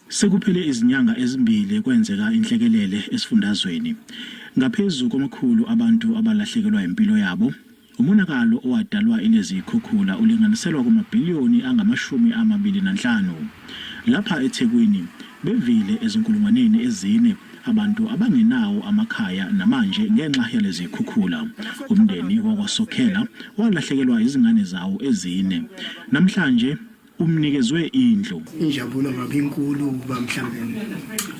Sekuphele izinyanga ezimbili kwenzeka inhlekelele esifundazweni. Ngaphezu kwamakhulu abantu abalahlekelwa impilo yabo. Umonakalo owadalwa ilezi zikhukhula ulinganiselwa kumabhiliyoni angamashumi 25. Lapha eThekwini bevile ezinkulungwaneni ezine abantu abangenawo amakhaya namanje ngenxa yalezi zikhukhula. Umndeni wakwaSokhela walahlekelwa izingane zawo ezine. Namhlanje umnikezwe indlu. Injabulo ngabe inkulu ukuba mhlambe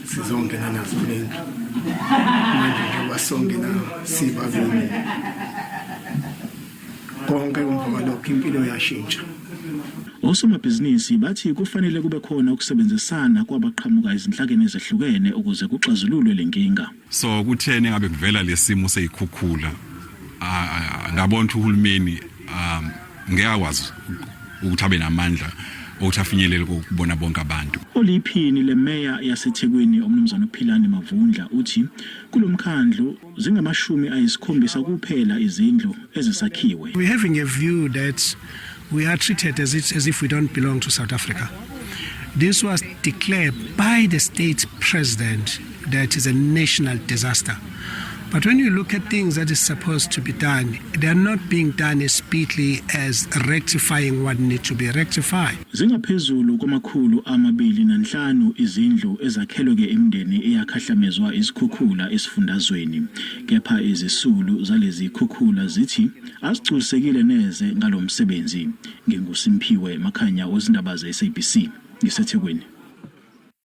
sizongena nazo kule ndlu. Manje njengoba songena sibabili, konke emva kwalokho impilo yashintsha. Osomabhizinisi bathi kufanele kube khona ukusebenzisana kwabaqhamuka ezinhlakeni ezehlukene ukuze kuxazululwe le nkinga. So kuthene ngabe kuvela lesimo seyikhukhula, ngabona ukuthi uhulumeni ngeke akwazi ukuthi abe namandla ukuthi afinyelele ukubona bonke abantu. Oliphini lemeya yaseThekwini, uMnumzane uPhilani Mavundla, uthi kulomkhandlu zingamashumi 7 kuphela izindlu ezisakhiwe. We're having a view that we are treated as if we don't belong to South Africa. This was declared by the state president that is a national disaster. But when you look at things that is supposed to be done, they are not being done as speedily as rectifying what needs to be rectified. Zingaphezulu kwama-205 izindlu ezakhelwe ke imindeni eyakhahlamezwa izikhukhula esifundazweni. Kepha izisulu zalezi khukhula zithi azigculisekile neze ngalomsebenzi. NginguSimphiwe Makhanya wezindaba ze-SABC ngiseThekwini.